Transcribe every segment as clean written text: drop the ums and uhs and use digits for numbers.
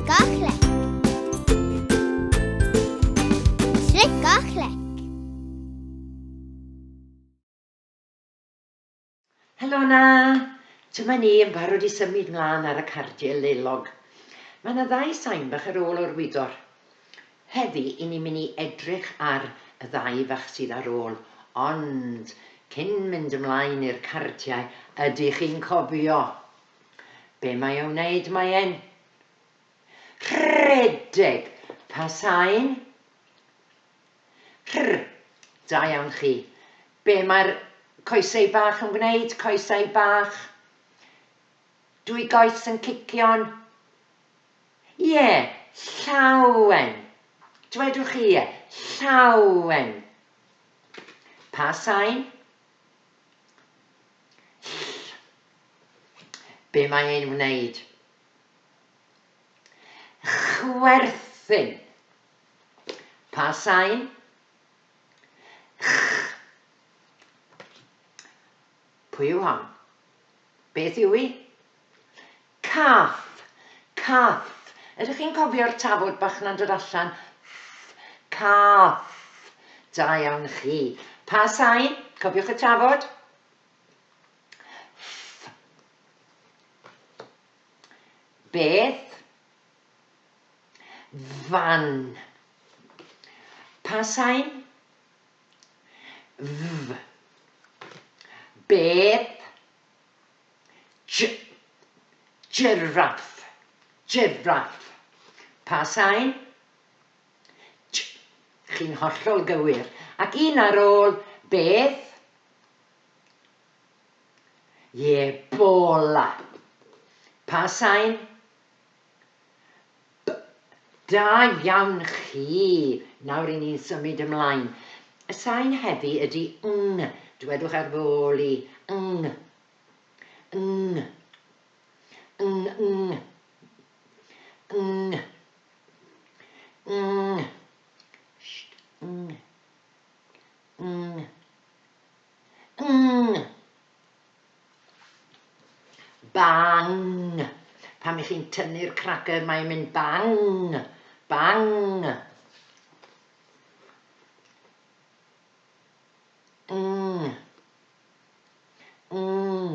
Clic a clec. Clic a clec. Helo 'na! Dyma ni yn barod i symud mlaen ar y cardiau lelog. Mae yna ddau sain bach ar ôl o'r wyddor. Heddi, i ni'n mynd i edrych ar y ddau fach sydd ar ôl, ond cyn mynd ymlaen i'r cardiau, ydych chi'n cofio be mae o'n wneud? Mae e'n rhedeg. Pa sain? Rh. Da iawn chi. Be mae'r coesau bach yn gwneud? Coesau bach. Dwy goes yn cicio'n Ie, llawen. Dwedwch chi ie, llawen. Pa sain? Ll. Be mae e'n wneud? Chwerthin. Pa sain? Ch. Pwy yw hon? Beth yw hi? Cath! Cath! Ydych chi'n cofio'r tafod bach 'na'n dod allan? Ff! Cath! Da iawn chi. Pa sain? Cofiwch y tafod? Ff! Beth? Fan. Pa sain? F. Beth? J, jiráff, jiráff. Pa sain? J, chi'n hollol gywir. Ac un ar ôl, beth? Ie, bola. Pa sain? B, da iawn chi. Nawr i ni'n symud ymlaen. Y sain heddi ydy ng. Dwedwch ar fy ôl i. Ng. Ng. Ng, ng. Ng. Ng. Sht, ng. Ng. Ng. Bang! Pan 'y chi'n tynnu'r cracer mae'n mynd bang! Bang! Ng. Ng.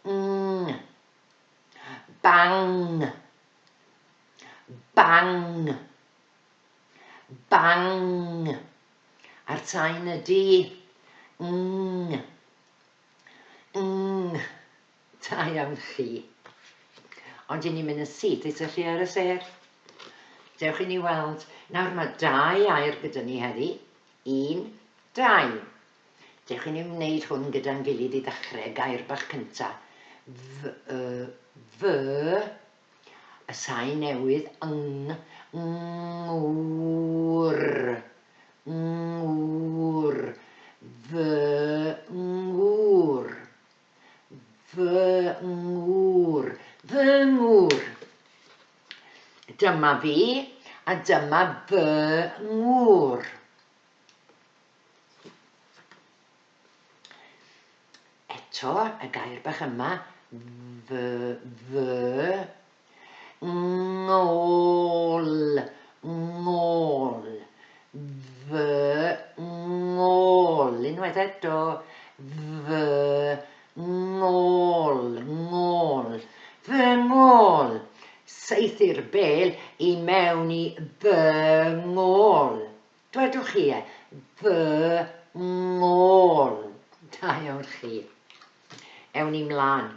Ng. Bang! Bang! Bang! A'r sain ydy ng. Ng. Da iawn chi. Ond i ni'n mynd yn syth i syllu ar y sêr. Dewch i ni weld. Nawr mae dau air gyda ni heddi. Un, dau. Dewch i ni wneud hwn gyda'n gilydd i ddechrau, gair bach cynta. F, y, fy, Y sain newydd, yng, ngŵr, ngŵr, fy ngŵr, fy ngŵr, fy ngŵr. Dyma fi, a dyma fy ngŵr. Eto, y gair bach yma, fy, fy, ngôl, ngôl, fy ngôl. Unwaith eto, fy ngôl, ngôl, fy ngôl. Saethu'r bêl i mewn i fy ngôl. Dwedwch chi e, fy ngôl. Da iawn chi. Ewn ni mlaen.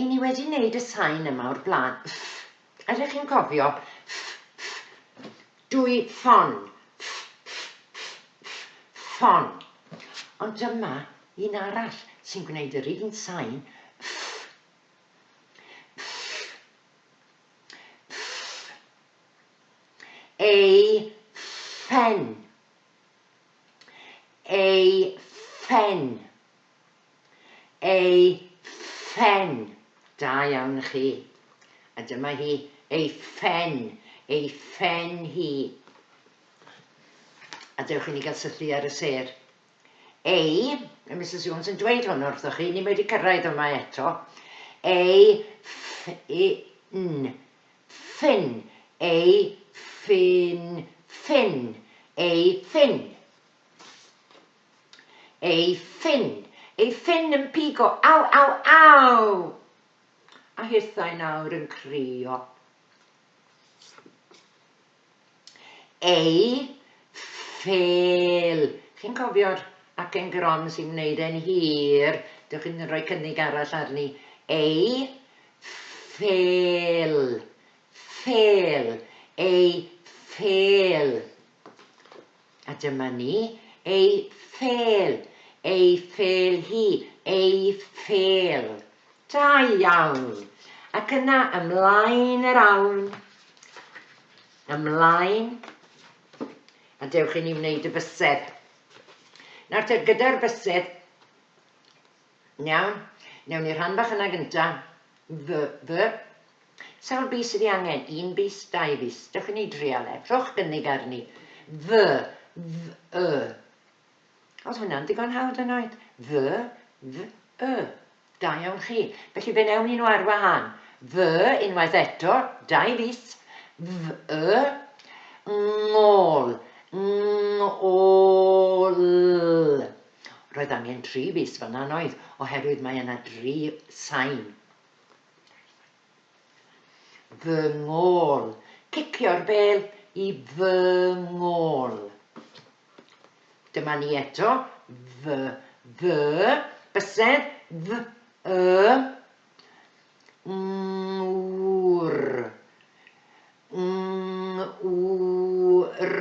I ni wedi wneud y sain yma o'r blaen. Ff. Ydych chi'n cofio? Ff, ff. Dwy ffon. Ff, ff, ff, ff, ffon. Ond dyma un arall sy'n gwneud yr un sain. Ff. Ff. Ff. Ei phen. Ei phen. Ei phen. Da iawn chi. A dyma hi, ei phen. Ei phen hi. A dewch i ni gael syllu ar y sêr. Ei, mae Misus Jones yn dweud hwn wrthoch chi, ni'm wedi cyrraedd yma eto. Ei, ff, i, n. Ffin. Ei, ffin, ffin. Ei, ffin. Ei, ffin. Ei ffin yn pigo. Aw, aw, aw! A hithau nawr yn crio. Ei ffêl. Chi'n cofio'r acen gron sy'n wneud e'n hir? Dewch i ni roi cynnig arall arni. Ei ffêl. Ffêl. Ei ffêl. A dyma ni. Ei ffêl. Ei ffêl hi. Ei ffêl. Da iawn! Ac yna ymlaen yr awn. Ymlaen. A dewch i ni wneud y bysedd. Nawr te, gyda'r bysedd, iawn, newn ni'r rhan bach yna gynta. Fy, fy. Sawl bys sydd ei angen? Un bys, dau fys. Dewch i ni drial e. Rhowch gynnig arni. Fy, f, y. Oedd hwnna'n ddigon hawdd yn oed? Fy, f, y. Da iawn chi. Felly fe wnewn ni nhw ar wahân. Fy, unwaith eto, dau fys. F, y. Ngôl. Ngôl. Roedd angen tri fys fan'na yn oedd, oherwydd mae yna dri sain. Fy ngôl. Cicio'r bêl i fy ngôl. Dyma ni eto. Fy, fy, bysedd, f, y, ngwr, ngwr.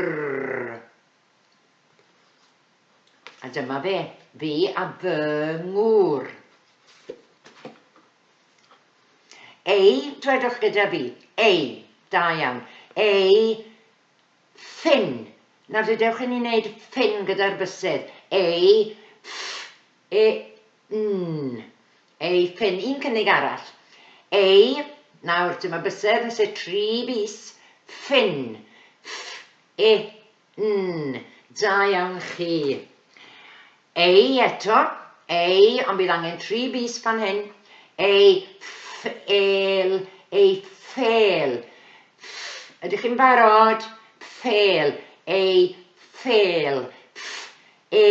A dyma fe, fi a fy ngŵr. Ei, dwedwch gyda fi, ei, da iawn, ei, ffin. Nawr te dewch i ni wneud ffin gyda'r bysedd. Ei, ff, e, n. Ei ffin. Un cynnig arall. Ei, nawr dyma bysedd yn sef tri bys. Ffin. Ff, e, n. Da iawn chi. Ei eto. Ei, ond bydd angen tri bys fan hyn. Ei, ff, el, ei ffêl. Ff, ydych chi'n barod? Ffêl, ei ffêl. Ff, e,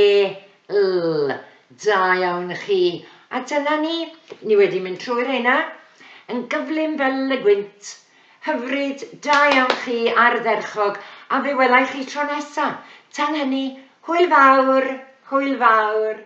l. Da iawn chi. A dyna ni, ni wedi mynd trwy'r rheina yn gyflym fel y gwynt. Hyfryd, da iawn chi, ardderchog, a fe welai chi tro nesa. Tan hynny, hwyl fawr, hwyl fawr.